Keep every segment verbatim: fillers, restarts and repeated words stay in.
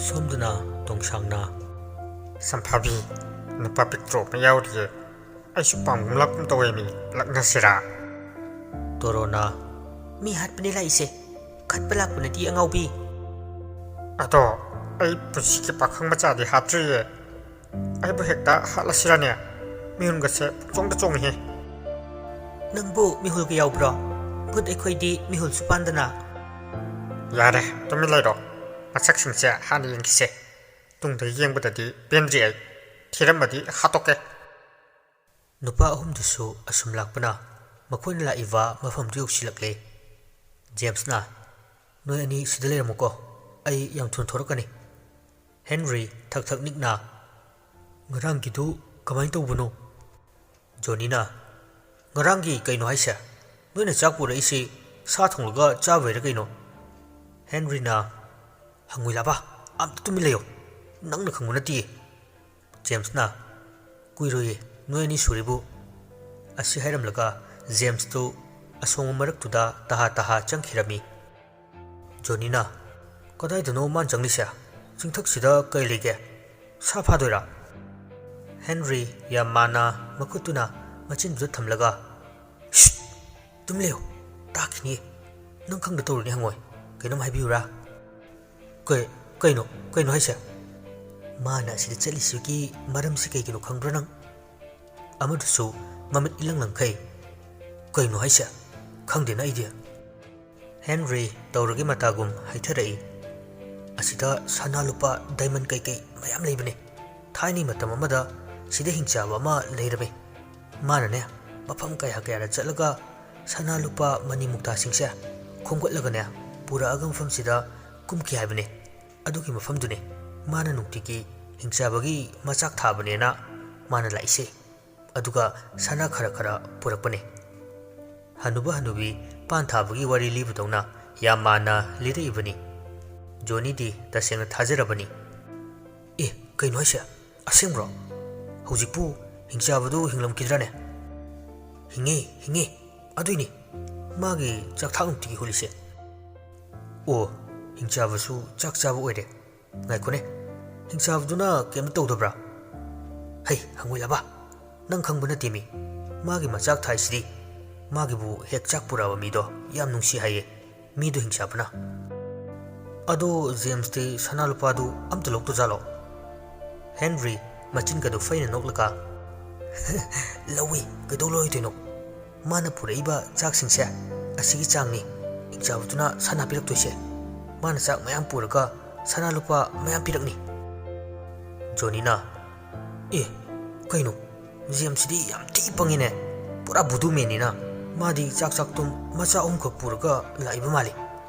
ꯁꯣꯝꯗꯅ ꯇꯣꯡꯁꯥꯡꯅ, "ꯁꯝꯐꯥꯕꯤ, ꯅꯨꯄꯥ ꯄꯤꯛꯇ꯭ꯔꯨ ꯑꯃ ꯌꯥꯎꯔꯤꯌꯦ, ꯑꯩꯁꯨ ꯄꯥꯝꯒꯨꯝ ꯂꯥꯛꯀꯨꯝ ꯇꯧꯋꯦ ꯃꯤ, ꯂꯛꯅꯁꯤꯔꯥ?" ꯇꯣꯔꯣꯅ, "ꯃꯤ ꯍꯥꯠꯄꯅꯦ ꯂꯥꯛꯏꯁꯦ, ꯈꯠꯄ ꯂꯥꯛꯄ ꯅꯠꯇꯦ ꯑꯉꯥꯎꯕꯤ꯫ ꯑꯗꯣ ꯑꯩ ꯄꯨꯟꯁꯤꯒꯤ ꯄꯥꯈꯪ ꯃꯆꯥꯗꯤ ꯍꯥꯠꯇ꯭ꯔꯤꯌꯦ, ꯑꯩꯕꯨ ꯍꯦꯛꯇ ꯍꯥꯠꯂꯁꯤꯔꯅꯦ? ꯃꯤꯍꯨꯟꯒꯁꯦ ꯄꯨꯡꯆꯣꯡꯗ ꯆꯣꯡꯉꯤꯍꯦ꯫ ꯅꯪꯕꯨ ꯃꯤꯍꯨꯜꯒ ꯌꯥꯎꯕ꯭ꯔꯣ? ꯚꯨꯠ ꯑꯩꯈꯣꯏꯗꯤ ꯃꯤꯍꯨꯜꯁꯨ ꯄꯥꯟꯗꯅ꯫" "ꯌꯥꯔꯦ, ꯇꯨꯃꯤꯟ ꯂꯩꯔꯣ, ꯃꯁꯛꯁꯤꯡꯁꯦ ꯍꯥꯟꯅ ꯌꯦꯡꯈꯤꯁꯦ, ꯇꯨꯡꯗ ꯌꯦꯡꯕꯗꯗꯤ ꯄꯦꯟꯗ꯭ꯔꯤ ꯑꯩ, ꯊꯤꯔꯝꯃꯗꯤ ꯍꯥꯠꯇꯣꯛꯀꯦ꯫" ꯅꯨꯄꯥ ꯑꯍꯨꯝꯗꯨꯁꯨ ꯑꯁꯨꯝ ꯂꯥꯛꯄꯅ ꯃꯈꯣꯏꯅ ꯂꯥꯛꯏꯕ ꯃꯐꯝꯗꯨ ꯌꯧꯁꯤꯜꯂꯛꯂꯦ꯫ ꯖꯦꯝꯁꯅ, "ꯅꯣꯏ ꯑꯅꯤ ꯁꯤꯗ ꯂꯩꯔꯝꯃꯨꯀꯣ, ꯑꯩ ꯌꯥꯝ ꯊꯨꯅ ꯊꯣꯔꯛꯀꯅꯤ꯫" ꯍꯦꯟꯔꯤ ꯊꯛ ꯊꯛ ꯅꯤꯛꯅ, "ꯉꯔꯥꯡꯒꯤꯗꯨ ꯀꯃꯥꯏꯅ ꯇꯧꯕꯅꯣ?" ꯖꯣꯅꯤꯅ, "ꯉꯔꯥꯡꯒꯤ ꯀꯩꯅꯣ ꯍꯥꯏꯁꯦ? ꯅꯣꯏꯅ ꯆꯥꯛ ꯄꯨꯔꯛꯏꯁꯤ ꯁꯥ ꯊꯣꯡꯂꯒ ꯆꯥꯕꯩꯔ ꯀꯩꯅꯣ?" ꯍꯦꯟꯔꯤꯅ, "ꯍꯪꯉꯣꯏ ꯂꯥꯕ, ꯑꯝꯇ ꯇꯨꯃꯤꯟ ꯂꯩꯌꯣ, ꯅꯪꯅ ꯈꯪꯕ ꯅꯠꯇꯤꯌꯦ꯫" ꯖꯦꯝꯁꯅ, "ꯀꯨꯏꯔꯣꯏꯌꯦ, ꯅꯣꯏ ꯑꯅꯤ ꯁꯨꯔꯤꯕꯨ꯫" ꯑꯁꯤ ꯍꯥꯏꯔꯝꯂꯒ ꯖꯦꯝꯁꯇꯨ ꯑꯁꯣꯡꯕ ꯃꯔꯛꯇꯨꯗ ꯇꯍꯥ ꯇꯍꯥ ꯆꯪꯈꯤꯔꯝꯃꯤ꯫ ꯖꯣꯅꯤꯅ, "ꯀꯗꯥꯏꯗꯅꯣ ꯃꯥꯅ ꯆꯪꯂꯤꯁꯦ? ꯆꯤꯡꯊꯛꯁꯤꯗ ꯀꯩ ꯂꯩꯒꯦ? ꯁꯥ ꯐꯥꯗꯣꯏꯔꯥ?" ꯍꯦꯟꯔꯤ ꯌꯥꯝ ꯃꯥꯟꯅ ꯃꯈꯨꯠꯇꯨꯅ ꯃꯆꯤꯟꯗꯨꯗ ꯊꯝꯂꯒ, "ꯁꯤꯠ! ꯇꯨꯝ ꯂꯩꯌꯨ, ꯇꯥꯈꯤꯅꯤ꯫ ꯅꯪ ꯈꯪꯗ ꯇꯧꯔꯨꯅꯤ ꯍꯪꯉꯣꯏ꯫ ꯀꯩꯅꯣꯝ ꯍꯥꯏꯕꯤꯌꯨꯔꯥ?" "ꯀꯩ-, ꯀꯩꯅꯣ, ꯀꯩꯅꯣ ꯍꯥꯏꯁꯦ?" "ꯃꯥꯅ ꯑꯁꯤꯗ ꯆꯠꯂꯤꯁꯤꯒꯤ ꯃꯔꯝꯁꯤ ꯀꯩꯒꯤꯅꯣ ꯈꯪꯕ꯭ꯔꯥ ꯅꯪ?" ꯑꯃꯗꯨꯁꯨ ꯃꯃꯤꯠ ꯏꯂꯪ ꯂꯪꯈꯩ꯫ "ꯀꯩꯅꯣ ꯍꯥꯏꯁꯦ? ꯈꯪꯗꯦꯅ ꯑꯩꯗꯤ꯫" ꯍꯦꯟꯔꯤ ꯇꯧꯔꯒꯦ ꯃꯇꯥꯒꯨꯝ ꯍꯥꯏꯊꯔꯛꯏ꯫ "ꯑꯁꯤꯗ ꯁꯅꯥ ꯂꯨꯄꯥ ꯗꯥꯏꯃꯟ ꯀꯩꯀꯩ ꯃꯌꯥꯝ ꯂꯩꯕꯅꯦ꯫ ꯊꯥꯏꯅꯒꯤ ꯃꯇꯝ ꯑꯃꯗ ꯁꯤꯗ ꯍꯤꯡꯆꯥꯕ ꯑꯃ ꯂꯩꯔꯝꯃꯤ꯫ ꯃꯥꯅꯅꯦ, ꯃꯐꯝ ꯀꯌꯥ ꯀꯌꯥꯗ ꯆꯠꯂꯒ ꯁꯅꯥ ꯂꯨꯄꯥ ꯃꯅꯤ ꯃꯨꯛꯇꯥꯁꯤꯡꯁꯦ ꯈꯣꯝꯒꯠꯂꯒꯅꯦ, ꯄꯨꯔꯛꯑꯒ ꯃꯐꯝꯁꯤꯗ ꯀꯨꯝꯈꯤ ꯍꯥꯏꯕꯅꯦ꯫ ꯑꯗꯨꯒꯤ ꯃꯐꯝꯗꯨꯅꯦ ꯃꯥꯅ ꯅꯨꯡꯇꯤꯒꯤ ꯍꯤꯡꯆꯥꯕꯒꯤ ꯃꯆꯥꯛ ꯊꯥꯕꯅꯦꯅ ꯃꯥꯅ ꯂꯥꯛꯏꯁꯦ꯫ ꯑꯗꯨꯒ ꯁꯅꯥ ꯈꯔ ꯈꯔ ꯄꯨꯔꯛꯄꯅꯦ꯫" ꯍꯅꯨꯕ ꯍꯅꯨꯕꯤ ꯄꯥꯟ ꯊꯥꯕꯒꯤ ꯋꯥꯔꯤ ꯂꯤꯕꯗꯧꯅ ꯌꯥꯝ ꯃꯥꯟꯅ ꯂꯤꯔꯛꯏꯕꯅꯤ꯫ ꯖꯣꯅꯤꯗꯤ ꯇꯁꯦꯡꯅ ꯊꯥꯖꯔꯕꯅꯤ꯫ "ꯑꯦ, ꯀꯩꯅꯣ ꯍꯥꯏꯁꯦ? ꯑꯁꯦꯡꯕ꯭ꯔꯣ? ꯍꯧꯖꯤꯛꯄꯨ ꯍꯤꯡꯆꯥꯕꯗꯨ ꯍꯤꯡꯂꯝꯈꯤꯗ꯭ꯔꯥꯅꯦ?" "ꯍꯤꯡꯉꯦ, ꯍꯤꯡꯉꯦ꯫ ꯑꯗꯨꯏꯅꯦ ꯃꯥꯒꯤ ꯆꯥꯛꯊꯥꯛ ꯅꯨꯡꯇꯤꯒꯤ ꯍꯨꯜꯂꯤꯁꯦ꯫" "ꯑꯣ, ꯍꯤꯡꯆꯥꯕꯁꯨ ꯆꯥꯛ ꯆꯥꯕ ꯑꯣꯏꯔꯦ꯫ "ꯉꯥꯏꯈꯣꯅꯦ, ꯍꯤꯡꯆꯥꯕꯗꯨꯅ ꯀꯩꯝꯇ ꯇꯧꯗꯕ꯭ꯔꯥ?" "ꯍꯩ, ꯍꯪꯒꯣꯏꯂꯕ, ꯅꯪ ꯈꯪꯕ ꯅꯠꯇꯦꯃꯤ꯫ ꯃꯥꯒꯤ ꯃꯆꯥꯛ ꯊꯥꯏꯁꯤꯗꯤ ꯃꯥꯒꯤꯕꯨ ꯍꯦꯛ ꯆꯥꯛ ꯄꯨꯔꯛꯑꯕ ꯃꯤꯗꯣ ꯌꯥꯝ ꯅꯨꯡꯁꯤ ꯍꯥꯏꯌꯦ, ꯃꯤꯗꯣ ꯍꯤꯡꯆꯥꯕꯅ꯫ ꯑꯗꯣ ꯖꯦꯝꯁꯇꯤ ꯁꯅꯥ ꯂꯨꯄꯥꯗꯨ ꯑꯝꯇ ꯂꯧꯗꯖꯥꯠꯂꯣ?" ꯍꯦꯟꯔꯤ ꯃꯆꯤꯟꯒꯗꯨ ꯐꯩꯅ ꯅꯣꯛꯂꯒ, "ꯂꯧꯏ, ꯀꯩꯗꯧ ꯂꯧꯔꯣꯏꯗꯣꯏꯅꯣ? ꯃꯥꯅ ꯄꯨꯔꯛꯏꯕ ꯆꯥꯛꯁꯤꯡꯁꯦ ꯑꯁꯤꯒꯤ ꯆꯥꯡꯅꯤ ꯍꯤꯡꯆꯥꯕꯗꯨꯅ ꯁꯅꯥ ꯄꯤꯔꯛꯇꯣꯏꯁꯦ꯫ ꯃꯥꯅ ꯆꯥꯛ ꯃꯌꯥꯝ ꯄꯨꯔꯒ ꯁꯅꯥ ꯂꯨꯄꯥ ꯃꯌꯥꯝ ꯄꯤꯔꯛꯅꯤ꯫" ꯖꯣꯅꯤꯅ, "ꯑꯦ, ꯀꯩꯅꯣ? ꯖꯦꯝꯁꯁꯤꯗꯤ ꯌꯥꯝ ꯊꯤ ꯄꯪꯉꯤꯅꯦ꯫ ꯄꯨꯔꯥ ꯕꯨꯗꯨꯃꯦꯟꯅꯤꯅ꯫ ꯃꯥꯗꯤ ꯆꯥꯛ ꯆꯥꯛꯇꯨꯝ ꯃꯆꯥ ꯑꯍꯨꯝꯈꯛ ꯄꯨꯔꯒ ꯂꯥꯛꯏꯕ ꯃꯥꯜꯂꯤ꯫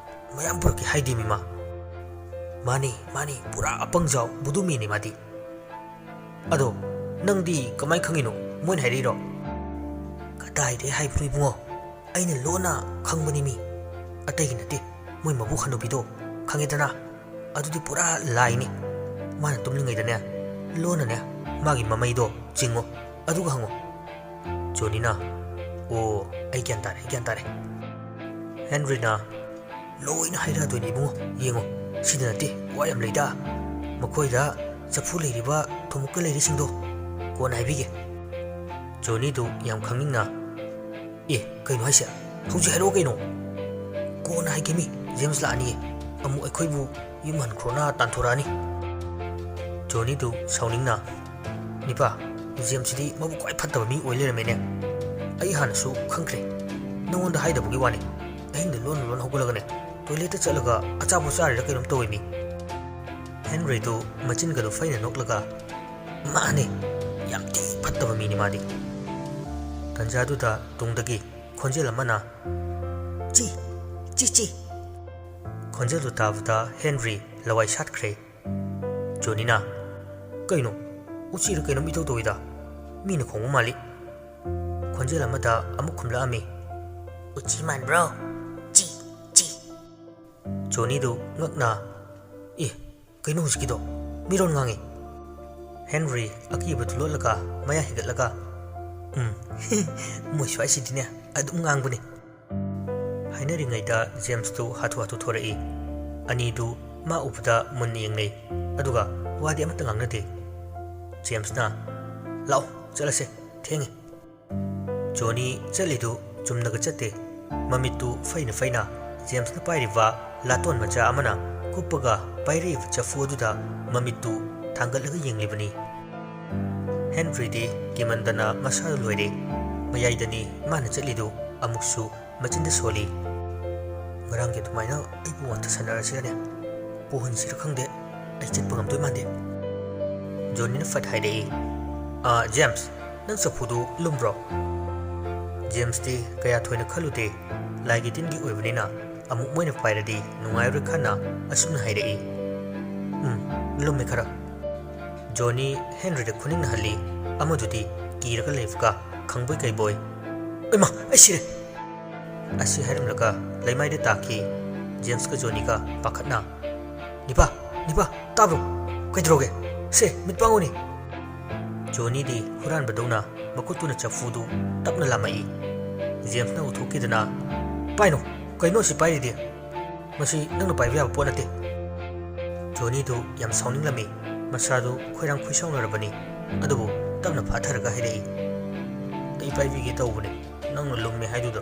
ꯃꯌꯥꯝ ꯄꯨꯔꯛꯀꯦ ꯍꯥꯏꯗꯦꯃꯤ ꯃꯥ꯫" "ꯃꯥꯅꯤ, ꯃꯥꯅꯤ, ꯄꯨꯔꯥ ꯑꯄꯪꯖꯥꯎ ꯕꯨꯗꯨꯃꯦꯟꯅꯤ ꯃꯥꯗꯤ꯫ ꯑꯗꯣ ꯅꯪꯗꯤ ꯀꯃꯥꯏ ꯈꯪꯉꯤꯅꯣ? ꯃꯣꯏꯅ ꯍꯥꯏꯔꯛꯏꯔꯣ?" "ꯀꯗꯥꯏꯗꯩ ꯍꯥꯏꯕꯅꯣ ꯏꯕꯨꯡꯉꯣ? ꯑꯩꯅ ꯂꯣꯟꯅ ꯈꯪꯕꯅꯤꯃꯤ꯫ ꯑꯇꯩꯒꯤ ꯅꯠꯇꯦ, ꯃꯣꯏ ꯃꯕꯨꯛ ꯍꯅꯨꯕꯤꯗꯣ ꯈꯪꯉꯦꯗꯅ? ꯑꯗꯨꯗꯤ ꯄꯨꯔꯥ ꯂꯥꯏꯅꯤ꯫ ꯃꯥꯅ ꯇꯨꯝꯂꯤꯉꯩꯗꯅꯦ, ꯂꯣꯟꯅꯅꯦ, ꯃꯥꯒꯤ ꯃꯃꯩꯗꯣ ꯆꯤꯡꯉꯣ, ꯑꯗꯨꯒ ꯍꯪꯉꯣ꯫" ꯖꯣꯅꯤꯅ, "ꯑꯣ, ꯑꯩ ꯒ꯭ꯌꯥꯟ ꯇꯥꯔꯦ, ꯑꯩ ꯒ꯭ꯌꯥꯟ ꯇꯥꯔꯦ꯫" ꯍꯦꯟꯔꯤꯅ, "ꯂꯣꯏꯅ ꯍꯥꯏꯔꯛꯑꯗꯣꯏꯅꯦ ꯏꯕꯨꯡꯉꯣ, ꯌꯦꯡꯉꯣ, ꯁꯤꯗ ꯅꯠꯇꯦ, ꯋꯥ ꯌꯥꯝ ꯂꯩꯗ꯫ ꯃꯈꯣꯏꯗ ꯆꯐꯨ ꯂꯩꯔꯤꯕ, ꯊꯨꯝꯃꯣꯛꯀ ꯂꯩꯔꯤꯁꯤꯡꯗꯣ ꯀꯣꯟꯅ ꯍꯥꯏꯕꯤꯒꯦ꯫" ꯖꯣꯅꯤꯗꯨ ꯌꯥꯝ ꯈꯪꯅꯤꯡꯅ, "ꯑꯦ, ꯀꯩꯅꯣ ꯍꯥꯏꯁꯦ? ꯍꯧꯖꯤꯛ ꯍꯥꯏꯔꯛꯑꯣ ꯀꯩꯅꯣ?" "ꯀꯣꯟꯅ ꯍꯥꯏꯒꯦꯃꯤ, ꯖꯦꯝꯁ ꯂꯥꯛꯑꯅꯤꯌꯦ꯫ ꯑꯃꯨꯛ ꯑꯩꯈꯣꯏꯕꯨ ꯌꯨꯝ ꯍꯟꯈ꯭ꯔꯣꯅ ꯇꯥꯟꯊꯣꯔꯛꯑꯅꯤ꯫" ꯖꯣꯅꯤꯗꯨ ꯁꯥꯎꯅꯤꯡꯅ, "ꯅꯤꯄꯥ, ꯖꯦꯝꯁꯁꯤꯗꯤ ꯃꯕꯨꯛ ꯈ꯭ꯋꯥꯏ ꯐꯠꯇꯕ ꯃꯤ ꯑꯣꯏ ꯂꯩꯔꯝꯃꯦꯅꯦ꯫ ꯑꯩ ꯍꯥꯟꯅꯁꯨ ꯈꯪꯈ꯭ꯔꯦ꯫ ꯅꯉꯣꯟꯗ ꯍꯥꯏꯗꯕꯒꯤ ꯋꯥꯅꯤ꯫ ꯑꯍꯤꯡꯗ ꯂꯣꯟꯅ ꯂꯣꯟꯅ ꯍꯧꯒꯠꯂꯒꯅꯦ, ꯇꯣꯏꯂꯦꯠꯇ ꯆꯠꯂꯒ ꯑꯆꯥꯄꯣꯠ ꯆꯥꯔꯤꯔ ꯀꯩꯅꯣꯝ ꯇꯧꯋꯦꯃꯤ꯫" ꯍꯦꯟꯔꯤꯗꯨ ꯃꯆꯤꯟꯒꯗꯨ ꯐꯩꯅ ꯅꯣꯛꯂꯒ, "ꯃꯥꯅꯦ, ꯌꯥꯝ ꯊꯤ ꯐꯠꯇꯕ ꯃꯤꯅꯤ ꯃꯥꯗꯤ꯫" ꯇꯟꯖꯥꯗꯨꯗ ꯇꯨꯡꯗꯒꯤ ꯈꯣꯟꯖꯦꯜ ꯑꯃꯅ, "ꯆꯤ, ꯆꯤ, ꯆꯤ!" ꯈꯣꯟꯖꯦꯜꯗꯨ ꯇꯥꯕꯗ ꯍꯦꯟꯔꯤ ꯂꯋꯥꯏ ꯁꯥꯠꯈ꯭ꯔꯦ꯫ ꯖꯣꯅꯤꯅ, "ꯀꯩꯅꯣ? ꯎꯆꯤꯔ ꯀꯩꯅꯣꯝ ꯏꯇꯧ ꯇꯧꯏꯗ꯫ ꯃꯤꯅ ꯈꯣꯡꯕ ꯃꯥꯜꯂꯤ꯫" ꯈꯣꯟꯖꯦꯜ ꯑꯃꯗ ꯑꯃꯨꯛ ꯈꯨꯝꯂꯛꯑꯝꯃꯤ, "ꯎꯆꯤ ꯃꯥꯟꯕ꯭ꯔꯣ? ꯆꯤ, ꯆꯤ!" ꯖꯣꯅꯤꯗꯨ ꯉꯛꯅ, "ꯑꯦ, ꯀꯩꯅꯣ ꯍꯧꯖꯤꯛꯀꯤꯗꯣ? ꯃꯤꯔꯣꯟ ꯉꯥꯡꯉꯤ!" ꯍꯦꯟꯔꯤ ꯑꯀꯤꯕꯗꯨ ꯂꯣꯠꯂꯒ ꯃꯌꯥ ꯍꯤꯒꯠꯂꯒ, "ꯎꯝ, ꯃꯣꯏ ꯁ꯭ꯋꯥꯏꯁꯤꯗꯤꯅꯦ ꯑꯗꯨꯝ ꯉꯥꯡꯕꯅꯤ꯫" ꯍꯥꯏꯅꯔꯤꯉꯩꯗ ꯖꯦꯝꯁꯇꯨ ꯍꯥꯊꯨ ꯍꯥꯊꯨ ꯊꯣꯔꯛꯏ꯫ ꯑꯅꯤꯗꯨ ꯃꯥ ꯎꯕꯗ ꯃꯨꯟꯅ ꯌꯦꯡꯅꯩ, ꯑꯗꯨꯒ ꯋꯥꯗꯤ ꯑꯃꯠꯇ ꯉꯥꯡꯅꯗꯦ꯫ ꯖꯦꯝꯁꯅ, "ꯂꯥꯛꯑꯣ, ꯆꯠꯂꯁꯦ, ꯊꯦꯡꯉꯦ꯫" ꯖꯣꯅꯤ ꯆꯠꯂꯤꯗꯨ ꯆꯨꯝꯅꯒ ꯆꯠꯇꯦ꯫ ꯃꯃꯤꯠꯇꯨ ꯐꯩꯅ ꯐꯩꯅ ꯖꯦꯝꯁꯅ ꯄꯥꯏꯔꯤꯕ ꯂꯥꯇꯣꯟ ꯃꯆꯥ ꯑꯃꯅ ꯀꯨꯞꯄꯒ ꯄꯥꯏꯔꯛꯏꯕ ꯆꯐꯨ ꯑꯗꯨꯗ ꯃꯃꯤꯠꯇꯨ ꯊꯥꯡꯒꯠꯂꯒ ꯌꯦꯡꯂꯤꯕꯅꯤ꯫ ꯍꯦꯟꯔꯤꯗꯤ ꯀꯤꯃꯟꯗꯅ ꯃꯁꯥꯗꯨ ꯂꯣꯏꯔꯦ꯫ ꯃꯌꯥꯏꯗꯅꯤ ꯃꯥꯅ ꯆꯠꯂꯤꯗꯨ꯫ ꯑꯃꯨꯛꯁꯨ ꯃꯆꯤꯟꯗ ꯁꯣꯜꯂꯤ꯫ "ꯉꯔꯥꯡꯒꯤ ꯑꯗꯨꯃꯥꯏꯅ ꯑꯩꯕꯨ ꯋꯥꯟꯊ ꯁꯥꯟꯅꯔꯁꯤꯔꯅꯦ? ꯄꯣꯍꯟꯁꯤꯔ ꯈꯪꯗꯦ꯫ ꯑꯩ ꯆꯠꯄ ꯉꯝꯗꯣꯏ ꯃꯥꯟꯗꯦ꯫" ꯖꯣꯅꯤꯅ ꯐꯠ ꯍꯥꯏꯔꯛꯏ, "ꯑꯥ, ꯖꯦꯝꯁ, ꯅꯪ ꯆꯐꯨꯗꯨ ꯂꯨꯝꯕ꯭ꯔꯣ?" ꯖꯦꯝꯁꯇꯤ ꯀꯌꯥ ꯊꯣꯏꯅ ꯈꯜꯂꯨꯗꯦ꯫ ꯂꯥꯏꯒꯤ ꯇꯤꯟꯒꯤ ꯑꯣꯏꯕꯅꯤꯅ ꯑꯃꯨꯛ ꯃꯣꯏꯅ ꯄꯥꯏꯔꯗꯤ ꯅꯨꯡꯉꯥꯏꯔꯣꯏ ꯈꯟꯅ ꯑꯁꯨꯝꯅ ꯍꯥꯏꯔꯛꯏ, "ꯎꯝ, ꯂꯨꯝꯃꯦ ꯈꯔ꯫" ꯖꯣꯅꯤ ꯍꯦꯟꯔꯤꯗ ꯈꯨꯅꯤꯡꯅ ꯍꯜꯂꯤ꯫ ꯑꯃꯗꯨꯗꯤ ꯀꯤꯔꯒ ꯂꯩꯕꯒ ꯈꯪꯕꯣꯏ ꯀꯩꯕꯣꯏ, "ꯏꯃꯥ, ꯑꯩ ꯁꯤꯔꯦ!" ꯑꯁꯤ ꯍꯥꯏꯔꯝꯂꯒ ꯂꯩꯃꯥꯏꯗ ꯇꯥꯈꯤ꯫ ꯖꯦꯝꯁꯀ ꯖꯣꯅꯤꯒ ꯄꯥꯈꯠꯅ, "ꯅꯤꯄꯥ, ꯅꯤꯄꯥ, ꯇꯥꯕ꯭ꯔꯣ? ꯀꯩꯗꯧꯔꯒꯦ? ꯁꯦ, ꯃꯤꯠ ꯄꯥꯡꯉꯨꯅꯦ!" ꯖꯣꯅꯤꯗꯤ ꯍꯨꯔꯥꯟꯕꯗꯧꯅ ꯃꯈꯨꯠꯇꯨꯅ ꯆꯐꯨꯗꯨ ꯇꯞꯅ ꯂꯥꯝꯃꯛꯏ꯫ ꯖꯦꯝꯁꯅ ꯎꯊꯣꯛꯈꯤꯗꯅ, "ꯄꯥꯏꯅꯣ, ꯀꯩꯅꯣ ꯑꯁꯤ ꯄꯥꯏꯔꯤꯗꯤ? ꯃꯁꯤ ꯅꯪꯅ ꯄꯥꯏꯕ ꯌꯥꯕ ꯄꯣꯠ ꯅꯠꯇꯦ꯫" ꯖꯣꯅꯤꯗꯨ ꯌꯥꯝ ꯁꯥꯎꯅꯤꯡꯂꯝꯃꯤ꯫ ꯃꯁꯥꯗꯨ ꯈꯣꯏꯔꯥꯡ ꯈꯣꯏꯁꯥꯎꯅꯔꯕꯅꯤ꯫ ꯑꯗꯨꯕꯨ ꯇꯞꯅ ꯐꯥꯊꯔꯒ ꯍꯥꯏꯔꯛꯏ, "ꯑꯩ ꯄꯥꯏꯕꯤꯒꯦ ꯇꯧꯕꯅꯦ, ꯅꯪꯅ ꯂꯨꯝꯃꯦ ꯍꯥꯏꯗꯨꯗ꯫"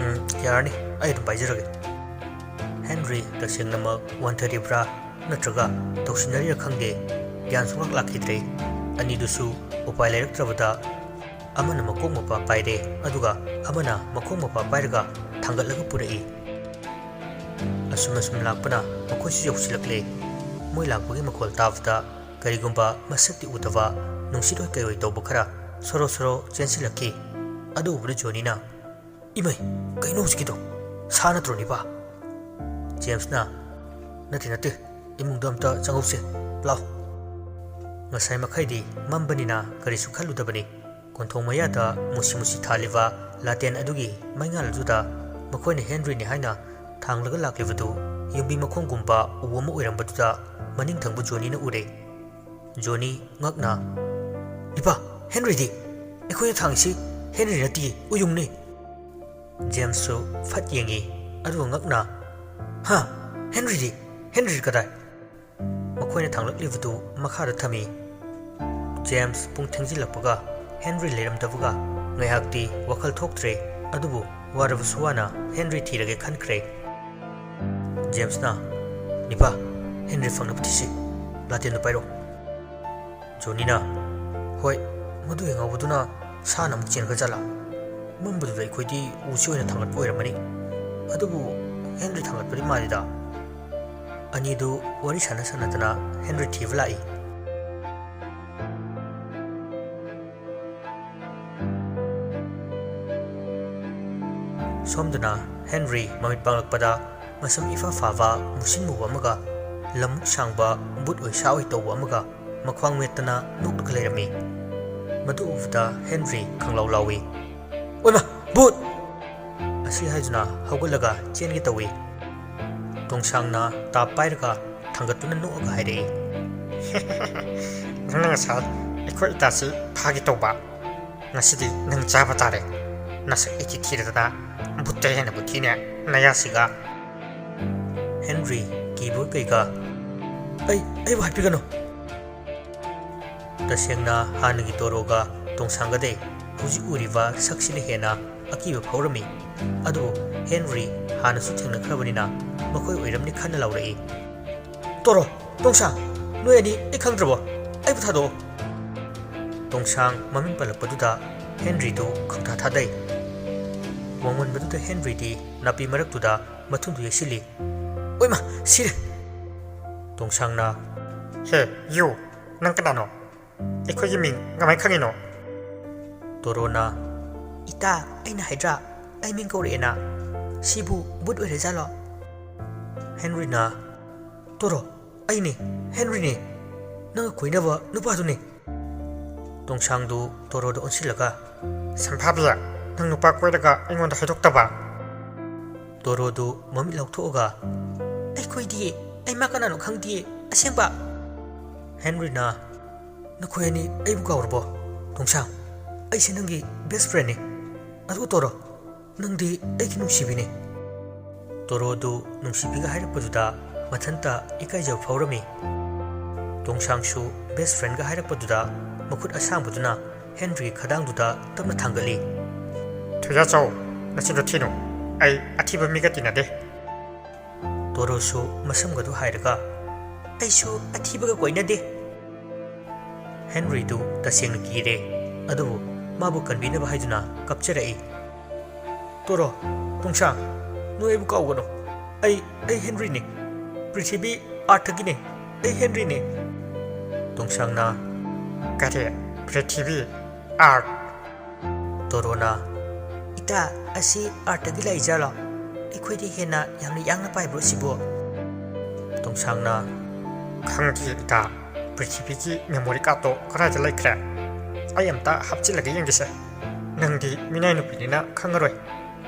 "ꯎꯝ, ꯌꯥꯔꯅꯤ, ꯑꯩ ꯑꯗꯨꯝ ꯄꯥꯏꯖꯔꯒꯦ꯫" ꯍꯦꯟꯔꯤ ꯇꯁꯦꯡꯅꯃꯛ ꯋꯥꯟꯊꯔꯤꯕ꯭ꯔꯥ ꯅꯠꯇ꯭ꯔꯒ ꯇꯧꯁꯤꯟꯅꯔꯤꯔꯥ ꯈꯪꯗꯦ, ꯒ꯭ꯌꯥꯟ ꯁꯨꯡꯂꯥꯛ ꯂꯥꯛꯈꯤꯗ꯭ꯔꯦ꯫ ꯑꯅꯤꯗꯨꯁꯨ ꯎꯄꯥꯏ ꯂꯩꯔꯛꯇ꯭ꯔꯕꯗ ꯑꯃꯅ ꯃꯀꯣꯛ ꯃꯄꯥ ꯄꯥꯏꯔꯦ, ꯑꯗꯨꯒ ꯑꯃꯅ ꯃꯈꯣꯡ ꯃꯄꯥ ꯄꯥꯏꯔꯒ ꯊꯥꯡꯒꯠꯂꯒ ꯄꯨꯔꯛꯏ꯫ ꯑꯁꯨꯝ ꯑꯁꯨꯝ ꯂꯥꯛꯄꯅ ꯃꯈꯣꯏꯁꯨ ꯌꯧꯁꯤꯜꯂꯛꯂꯦ꯫ ꯃꯣꯏ ꯂꯥꯛꯄꯒꯤ ꯃꯈꯣꯜ ꯇꯥꯕꯗ ꯀꯔꯤꯒꯨꯝꯕ ꯃꯁꯛꯇꯤ ꯎꯗꯕ ꯅꯨꯡꯁꯤꯠ ꯑꯣꯏ ꯀꯩꯑꯣꯏ ꯇꯧꯕ ꯈꯔ ꯁꯣꯔꯣ ꯁꯣꯔꯣ ꯆꯦꯟꯁꯤꯜꯂꯛꯈꯤ꯫ ꯑꯗꯨ ꯎꯕꯗ ꯖꯣꯅꯤꯅ, "ꯏꯃꯩ, ꯀꯩꯅꯣ ꯍꯧꯖꯤꯛꯀꯤꯗꯣ? ꯁꯥ ꯅꯠꯇ꯭ꯔꯣ, ꯅꯤꯄꯥ?" ꯖꯦꯝꯁꯅ, "ꯅꯠꯇꯦ, ꯅꯠꯇꯦ, ꯏꯃꯨꯡꯗ ꯑꯝꯇ ꯆꯪꯍꯧꯁꯦ, ꯂꯥꯎ꯫" ꯉꯁꯥꯏ ꯃꯈꯩꯗꯤ ꯃꯝꯕꯅꯤꯅ ꯀꯔꯤꯁꯨ ꯈꯜꯂꯨꯗꯕꯅꯤ꯫ ꯀꯣꯟꯊꯣꯡ ꯃꯌꯥꯗ ꯃꯨꯁꯤ ꯃꯨꯁꯤ ꯊꯥꯜꯂꯤꯕ ꯂꯥꯇꯦꯟ ꯑꯗꯨꯒꯤ ꯃꯩꯉꯥꯜ ꯑꯗꯨꯗ ꯃꯈꯣꯏꯅ ꯍꯦꯟꯔꯤꯅꯤ ꯍꯥꯏꯅ ꯊꯥꯡꯂꯒ ꯂꯥꯛꯂꯤꯕꯗꯨ ꯌꯨꯝꯕꯤ ꯃꯈꯣꯡꯒꯨꯝꯕ ꯎ ꯑꯃ ꯑꯣꯏꯔꯝꯕꯗꯨꯗ ꯃꯅꯤꯡ ꯊꯪꯕ ꯖꯣꯅꯤꯅ ꯎꯔꯦ꯫ ꯖꯣꯅꯤ ꯉꯛꯅ, "ꯅꯤꯄꯥ, ꯍꯦꯟꯔꯤꯗꯤ? ꯑꯩꯈꯣꯏꯅ ꯊꯥꯡꯉꯤꯁꯤ ꯍꯦꯟꯔꯤ ꯅꯠꯇꯤꯌꯦ, ꯎꯌꯨꯡꯅꯤ꯫" ꯖꯦꯝꯁꯁꯨ ꯐꯠ ꯌꯦꯡꯉꯤ, ꯑꯗꯨꯒ ꯉꯛꯅ, "ꯍꯥ? ꯍꯦꯟꯔꯤꯗꯤ?" "ꯍꯦꯟꯔꯤ ꯀꯗꯥꯏ?" ꯃꯈꯣꯏꯅ ꯊꯥꯡꯂꯛꯂꯤꯕꯗꯨ ꯃꯈꯥꯗ ꯊꯝꯃꯤ꯫ ꯖꯦꯝꯁ ꯄꯨꯡ ꯊꯦꯡꯖꯤꯜꯂꯛꯄꯒ ꯍꯦꯟꯔꯤ ꯂꯩꯔꯝꯗꯕꯒ ꯉꯥꯏꯍꯥꯛꯇꯤ ꯋꯥꯈꯜ ꯊꯣꯛꯇ꯭ꯔꯦ꯫ ꯑꯗꯨꯕꯨ ꯋꯥꯔꯕꯁꯨ ꯋꯥꯅ ꯍꯦꯟꯔꯤ ꯊꯤꯔꯒꯦ ꯈꯟꯈ꯭ꯔꯦ꯫ ꯖꯦꯝꯁꯅ, "ꯅꯤꯄꯥ, ꯍꯦꯟꯔꯤ ꯐꯪꯅꯕ ꯊꯤꯁꯤ꯫ ꯂꯥꯇꯦꯟꯗꯨ ꯄꯥꯏꯔꯣ꯫" ꯖꯣꯅꯤꯅ, "ꯍꯣꯏ, ꯃꯗꯨ ꯍꯦꯛ ꯉꯥꯎꯕꯗꯨꯅ ꯁꯥꯅ ꯑꯃꯨꯛ ꯆꯦꯟꯒꯗ꯭ꯔꯥ? ꯃꯝꯕꯗꯨꯗ ꯑꯩꯈꯣꯏꯗꯤ ꯎꯁꯤ ꯑꯣꯏꯅ ꯊꯥꯡꯒꯠꯄ ꯑꯣꯏꯔꯝꯃꯅꯤ꯫ ꯑꯗꯨꯕꯨ ꯍꯦꯟꯔꯤ ꯊꯥꯡꯒꯠꯄꯗꯤ ꯃꯥꯜꯂꯤꯗ꯫" ꯑꯅꯤꯗꯨ ꯋꯥꯔꯤ ꯁꯥꯟꯅ ꯁꯥꯟꯅꯗꯅ ꯍꯦꯟꯔꯤ ꯊꯤꯕ ꯂꯥꯛꯏ꯫ ꯁꯣꯝꯗꯅ ꯍꯦꯟꯔꯤ ꯃꯃꯤꯠ ꯄꯥꯡꯂꯛꯄꯗ ꯃꯁꯝ ꯏꯐꯥ ꯐꯥꯕ, ꯃꯨꯁꯤꯟ ꯃꯨꯕ ꯑꯃꯒ, ꯂꯝꯃꯨꯛ ꯁꯥꯡꯕ, ꯕꯨꯠ ꯑꯣꯏ ꯁꯥ ꯑꯣꯏ ꯇꯧꯕ ꯑꯃꯒ ꯃꯈ꯭ꯋꯥꯡ ꯃꯦꯠꯇꯅ ꯅꯣꯛꯂꯒ ꯂꯩꯔꯝꯃꯤ꯫ ꯃꯗꯨ ꯎꯕꯗ ꯍꯦꯟꯔꯤ ꯈꯪꯂꯥꯎ ꯂꯥꯎꯏ꯫ "ꯑꯣꯏꯃꯥ, ꯕꯨꯠ!" ꯑꯁꯤ ꯍꯥꯏꯗꯨꯅ ꯍꯧꯒꯠꯂꯒ ꯆꯦꯟꯒꯦ ꯇꯧꯏ꯫ ꯇꯣꯡꯁꯥꯡꯅ ꯇꯥꯞ ꯄꯥꯏꯔꯒ ꯊꯥꯡꯒꯠꯇꯨꯅ ꯅꯣꯛꯑꯒ ꯍꯥꯏꯔꯛꯏ꯫ "ꯅꯪꯅ ꯉꯁꯥꯏ ꯑꯩꯈꯣꯏ ꯏꯇꯥꯁꯤ ꯐꯥꯒꯦ ꯇꯧꯕ, ꯉꯁꯤꯗꯤ ꯅꯪ ꯆꯥꯕ ꯇꯥꯔꯦ꯫ ꯅꯁꯛ ꯏꯊꯤ ꯊꯤꯔꯗꯅ ꯕꯨꯠꯇ ꯍꯦꯟꯅ ꯕꯨꯠꯊꯤꯅꯦ ꯅꯌꯥꯁꯤꯒ꯫" ꯍꯦꯟꯔꯤ ꯀꯤꯕ ꯀꯩꯒ, "ꯑꯩ, ꯑꯩꯕꯨ ꯍꯥꯠꯄꯤꯒꯅꯨ꯫" ꯇꯁꯦꯡꯅ ꯍꯥꯟꯅꯒꯤ ꯇꯣꯔꯣꯒ ꯇꯣꯡꯁꯥꯡꯒꯗꯩ ꯍꯧꯖꯤꯛ ꯎꯔꯤꯕ ꯁꯛꯁꯤꯅ ꯍꯦꯟꯅ ꯑꯀꯤꯕ ꯐꯥꯎꯔꯝꯃꯤ꯫ ꯑꯗꯨꯕꯨ ꯍꯦꯟꯔꯤ ꯍꯥꯟꯅꯁꯨ ꯊꯦꯡꯅꯈ꯭ꯔꯕꯅꯤꯅ ꯃꯈꯣꯏ ꯑꯣꯏꯔꯝꯅꯤ ꯈꯟꯅ ꯂꯥꯎꯔꯛꯏ꯫ "ꯇꯣꯔꯣ, ꯇꯣꯡꯁꯥꯡ, ꯅꯣꯏ ꯑꯅꯤ ꯑꯩ ꯈꯪꯗ꯭ꯔꯕꯣ? ꯑꯩꯕꯨ ꯊꯥꯗꯣꯛꯑꯣ꯫" ꯇꯣꯡꯁꯥꯡ ꯃꯃꯤꯡ ꯄꯜꯂꯛꯄꯗꯨꯗ ꯍꯦꯟꯔꯤꯗꯨ ꯈꯪꯊꯥ ꯊꯥꯗꯩ꯫ ꯋꯥꯡꯃꯟꯕꯗꯨꯗ ꯍꯦꯟꯔꯤꯗꯤ ꯅꯥꯄꯤ ꯃꯔꯛꯇꯨꯗ ꯃꯊꯨꯟꯗꯨ ꯌꯩꯁꯤꯜꯂꯤ꯫ "ꯑꯣꯏꯃꯥ, ꯁꯤꯔꯦ!" ꯇꯣꯡꯁꯥꯡꯅ, "ꯍꯦ, ꯌꯨ, ꯅꯪ ꯀꯅꯥꯅꯣ? ꯑꯩꯈꯣꯏꯒꯤ ꯃꯤꯡ ꯀꯃꯥꯏ ꯈꯪꯉꯤꯅꯣ?" ꯇꯣꯔꯣꯅ, "ꯏꯇꯥ, ꯑꯩꯅ ꯍꯥꯏꯗ꯭ꯔꯥ, ꯑꯩ ꯃꯤꯡ ꯀꯧꯔꯛꯑꯦꯅ꯫ ꯁꯤꯕꯨ ꯕꯨꯠ ꯑꯣꯏꯔꯖꯥꯠꯂꯣ?" ꯍꯦꯟꯔꯤꯅ, "ꯇꯣꯔꯣ, ꯑꯩꯅꯦ, ꯍꯦꯟꯔꯤꯅꯦ, ꯅꯪꯒ ꯀꯣꯏꯅꯕ ꯅꯨꯄꯥꯗꯨꯅꯦ꯫" ꯇꯣꯡꯁꯥꯡꯗꯨ ꯇꯣꯔꯣꯗ ꯑꯣꯟꯁꯤꯜꯂꯒ, "ꯁꯝꯐꯥꯕꯤ, ꯅꯪ ꯅꯨꯄꯥ ꯀꯣꯏꯔꯒ ꯑꯩꯉꯣꯟꯗ ꯍꯥꯏꯗꯣꯛꯇꯕ?" ꯇꯣꯔꯣꯗꯨ ꯃꯃꯤꯠ ꯂꯥꯎꯊꯣꯛꯑꯒ, "ꯑꯩ ꯀꯣꯏꯗꯤꯌꯦ, ꯑꯩ ꯃꯥ ꯀꯅꯥꯅꯣ ꯈꯪꯗꯤꯌꯦ, ꯑꯁꯦꯡꯕ꯫" ꯍꯦꯟꯔꯤꯅ, "ꯅꯈꯣꯏ ꯑꯅꯤ ꯑꯩꯕꯨ ꯀꯥꯎꯔꯕꯣ? ꯇꯣꯡꯁꯥꯡ, ꯑꯩꯁꯦ ꯅꯪꯒꯤ best friendꯅꯤ꯫ ꯑꯗꯨ ꯇꯣꯔꯣ, ꯅꯪꯗꯤ ꯑꯩꯒꯤ ꯅꯨꯡꯁꯤꯕꯤꯅꯤ꯫" ꯇꯣꯔꯣꯗꯨ ꯅꯨꯡꯁꯤꯕꯤꯒ ꯍꯥꯏꯔꯛꯄꯗꯨꯗ ꯃꯊꯟꯇ ꯏꯀꯥꯏꯖꯕ ꯐꯥꯎꯔꯝꯃꯤ꯫ ꯇꯣꯡꯁꯥꯡꯁꯨ ꯕꯦꯁ ꯐ꯭ꯔꯦꯟꯒ ꯍꯥꯏꯔꯛꯄꯗꯨꯗ ꯃꯈꯨꯠ ꯑꯁꯥꯡꯕꯗꯨꯅ ꯍꯦꯟꯔꯤꯒꯤ ꯈꯗꯥꯡꯗꯨꯗ ꯇꯞꯅ ꯊꯥꯡꯒꯠꯂꯤ꯫ "ꯊꯣꯏꯖꯥꯆꯧ, ꯅꯆꯤꯟꯗꯣ ꯊꯤꯅꯨ꯫ ꯑꯩ ꯑꯊꯤꯕ ꯃꯤꯒ ꯇꯤꯟꯅꯗꯦ꯫" ꯇꯣꯔꯣꯁꯨ ꯃꯁꯝꯒꯗꯨ ꯍꯥꯏꯔꯒ, "ꯑꯩꯁꯨ ꯑꯊꯤꯕꯒ ꯀꯣꯏꯅꯗꯦ꯫" ꯍꯦꯟꯔꯤꯗꯨ ꯇꯁꯦꯡꯅ ꯀꯤꯔꯦ, ꯑꯗꯨꯕꯨ ꯃꯥꯕꯨ ꯀꯟꯕꯤꯅꯕ ꯍꯥꯏꯗꯨꯅ ꯀꯞꯆꯔꯛꯏ꯫ "ꯇꯣꯔꯣ, ꯇꯣꯡꯁꯥꯡ, ꯅꯣꯏ ꯑꯩꯕꯨ ꯀꯥꯎꯒꯅꯨ꯫ ꯑꯩ, ꯑꯩ ꯍꯦꯟꯔꯤꯅꯤ꯫ ꯄ꯭ꯔꯤꯊꯤꯕꯤ ꯑꯥꯔꯊꯀꯤꯅꯤ꯫ ꯑꯩ ꯍꯦꯟꯔꯤꯅꯤ꯫" ꯇꯣꯡꯁꯥꯡꯅ, "ꯀꯔꯤ? ꯄ꯭ꯔꯤꯊꯤꯕꯤ ꯑꯥꯔꯊ?" ꯇꯣꯔꯣꯅ, "ꯏꯇꯥ, ꯑꯁꯤ ꯑꯥꯔꯊꯀꯤ ꯂꯥꯛꯏꯖꯥꯠꯂꯣ? ꯑꯩꯈꯣꯏꯗꯤ ꯍꯦꯟꯅ ꯌꯥꯝꯅ ꯌꯥꯡꯅ ꯄꯥꯏꯕ꯭ꯔꯣ ꯁꯤꯕꯨ?" ꯇꯣꯡꯁꯥꯡꯅ, "ꯈꯪꯗꯦ ꯏꯇꯥ, ꯄ꯭ꯔꯤꯊꯤꯕꯤꯒꯤ ꯃꯦꯃꯣꯔꯤ ꯀꯥꯔꯠꯇꯣ ꯀꯗꯥꯏꯗ ꯂꯩꯈ꯭ꯔꯦ? ꯑꯩ ꯑꯝꯇ ꯍꯥꯞꯆꯤꯜꯂꯒ ꯌꯦꯡꯒꯦꯁꯦ꯫ ꯅꯪꯗꯤ ꯃꯤꯅꯥꯏ ꯅꯨꯄꯤꯅꯤꯅ ꯈꯪꯉꯔꯣꯏ꯫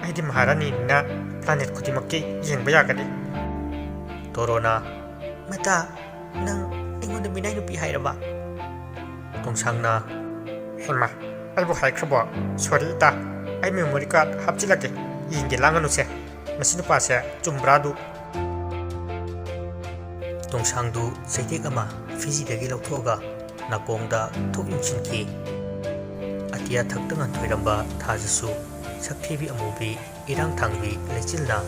ꯑꯩꯗꯤ ꯃꯍꯥꯔꯥꯅꯤꯅꯤꯅ ꯄ꯭ꯂꯥꯅꯦꯠ ꯈꯨꯗꯤꯡꯃꯛꯀꯤ ꯌꯦꯡꯕ ꯌꯥꯒꯅꯤ꯫" ꯇꯣꯔꯣꯅ, "ꯃꯇꯥ, ꯅꯪ ꯑꯩꯉꯣꯟꯗ ꯃꯤꯅꯥꯏ ꯅꯨꯄꯤ ꯍꯥꯏꯔꯕ?" ꯇꯣꯡꯁꯥꯡꯅ, "ꯍꯩꯃꯥ, ꯑꯩꯕꯨ ꯍꯥꯏꯈ꯭ꯔꯕꯣ? ꯁꯣꯔꯤ ꯏꯇꯥ, ꯑꯩ ꯃꯦꯃꯣꯔꯤ ꯀꯥꯔꯠ ꯍꯥꯞꯆꯤꯜꯂꯛꯀꯦ, ꯌꯦꯡꯒꯦ ꯂꯥꯡꯒꯅꯨꯁꯦ꯫ ꯃꯁꯤ ꯅꯨꯄꯥꯁꯦ ꯆꯨꯝꯕ꯭ꯔꯥ ꯑꯗꯨ?" ꯇꯣꯡꯁꯥꯡꯗꯨ ꯆꯩꯇꯦꯛ ꯑꯃ ꯐꯤꯖꯤꯗꯒꯤ ꯂꯧꯊꯣꯛꯑꯒ ꯅꯥꯀꯣꯡꯗ ꯊꯣꯛ ꯌꯨꯡꯁꯤꯟꯈꯤ꯫ ꯑꯇꯤꯌꯥ ꯊꯛꯇ ꯉꯥꯟꯊꯣꯏꯔꯝꯕ ꯊꯥꯖꯁꯨ ꯁꯛꯊꯤꯕꯤ ꯑꯃꯨꯕꯤ ꯏꯔꯥꯡ ꯊꯥꯡꯕꯤ ꯂꯩꯆꯤꯜꯅ